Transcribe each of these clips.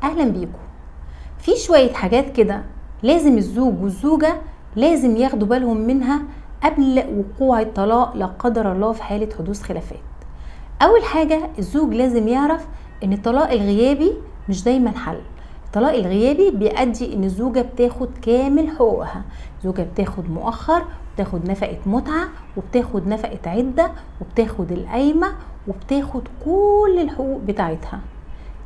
اهلا بيكم. في شوية حاجات كده لازم الزوج والزوجة لازم ياخدوا بالهم منها قبل وقوع الطلاق لا قدر الله في حالة حدوث خلافات. اول حاجة، الزوج لازم يعرف ان الطلاق الغيابي مش دايما حل. الطلاق الغيابي بيؤدي ان الزوجة بتاخد كامل حقوقها، الزوجة بتاخد مؤخر، وبتاخد نفقة متعة، وبتاخد نفقة عدة، وبتاخد القايمة، وبتاخد كل الحقوق بتاعتها.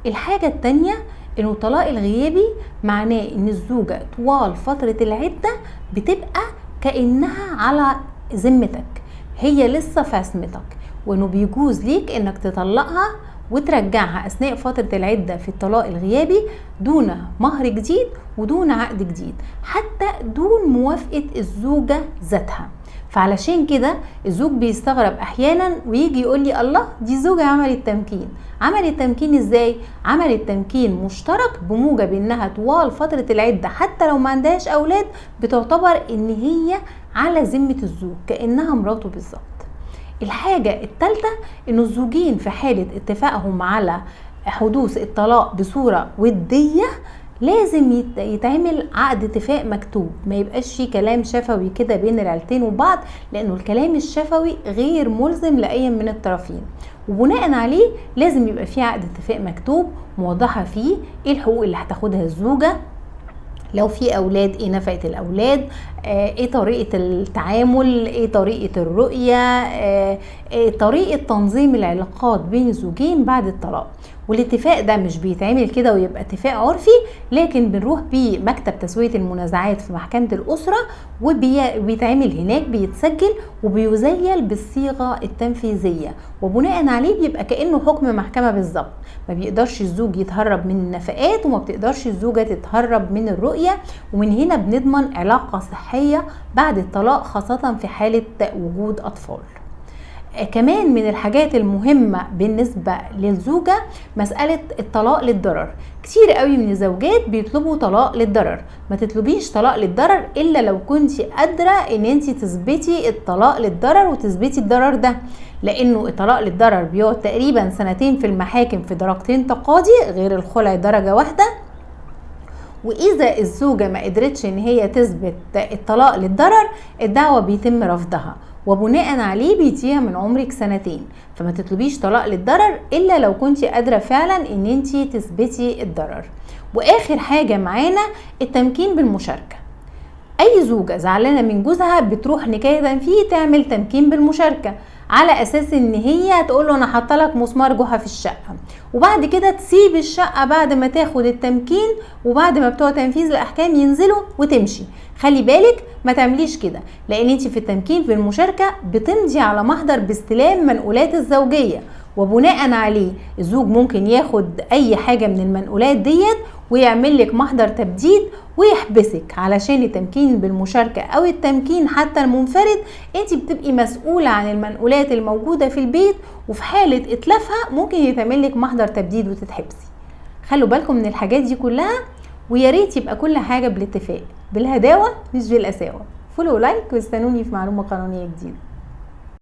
الحاجة التانية، انه الطلاق الغيابي معناه ان الزوجة طوال فترة العدة بتبقى كأنها على ذمتك، هي لسه في عصمتك، وانه بيجوز ليك انك تطلقها وترجعها اثناء فترة العدة في الطلاق الغيابي دون مهر جديد ودون عقد جديد، حتى دون موافقة الزوجة ذاتها. فعلشان كده الزوج بيستغرب احيانا ويجي يقول لي الله، دي زوجة عملت تمكين. عملت تمكين ازاي؟ عملت تمكين مشترك بموجب انها طوال فترة العدة حتى لو ما عندهاش اولاد بتعتبر ان هي على ذمة الزوج كأنها مراته بالظبط. الحاجة التالتة، انه الزوجين في حالة اتفاقهم على حدوث الطلاق بصورة ودية لازم يتعمل عقد اتفاق مكتوب، ما يبقاش فيه كلام شفوي كده بين العيلتين وبعض، لانه الكلام الشفوي غير ملزم لاي من الطرفين. وبناء عليه لازم يبقى فيه عقد اتفاق مكتوب موضحة فيه ايه الحقوق اللي هتاخدها الزوجة، لو في اولاد ايه نفقة الاولاد، ايه طريقة التعامل، ايه طريقة الرؤية، ايه طريقة تنظيم العلاقات بين الزوجين بعد الطلاق. والاتفاق ده مش بيتعمل كده ويبقى اتفاق عرفي، لكن بنروح بيه مكتب تسوية المنازعات في محكمة الأسرة وبيتعمل هناك، بيتسجل وبيزيل بالصيغة التنفيذية، وبناء عليه بيبقى كأنه حكم محكمة بالظبط. ما بيقدرش الزوج يتهرب من النفقات، وما بتقدرش الزوجة تتهرب من الرؤية، ومن هنا بنضمن علاقة صحية بعد الطلاق، خاصة في حالة وجود أطفال. كمان من الحاجات المهمة بالنسبة للزوجة مسألة الطلاق للضرر. كتير قوي من الزوجات بيطلبوا طلاق للضرر. ما تطلبيش طلاق للضرر إلا لو كنت قادرة ان انت تثبتي الطلاق للضرر وتثبتي الضرر ده، لانه الطلاق للضرر بيقعد تقريبا سنتين في المحاكم في درجتين تقاضي غير الخلع درجة واحدة. واذا الزوجة ما قدرتش ان هي تثبت الطلاق للضرر، الدعوة بيتم رفضها، وبناء عليه بيديها من عمرك سنتين. فما تطلبيش طلاق للضرر الا لو كنتي قادرة فعلا ان انتي تثبتي الضرر. واخر حاجة معانا التمكين بالمشاركة. اي زوجة زعلانة من جوزها بتروح نكاية فيه تعمل تمكين بالمشاركة، على اساس ان هي تقول له انا حاطه لك مسمار جحا في الشقة، وبعد كده تسيب الشقة بعد ما تاخد التمكين وبعد ما بتوع تنفيذ الاحكام ينزلوا وتمشي. خلي بالك ما تعمليش كده، لان انت في التمكين في المشاركة بتمضي على محضر باستلام منقولات الزوجية، وبناء عليه الزوج ممكن ياخد اي حاجة من المنقولات ديت ويعمل لك محضر تبديد ويحبسك. علشان التمكين بالمشاركة او التمكين حتى المنفرد انت بتبقي مسؤولة عن المنقولات الموجودة في البيت، وفي حالة اتلافها ممكن يتعمل لك محضر تبديد وتتحبسي. خلوا بالكم من الحاجات دي كلها، ويا ريت يبقى كل حاجة بالاتفاق، بالهداوة مش بالقساوة. follow like واستنوني في معلومة قانونية جديدة.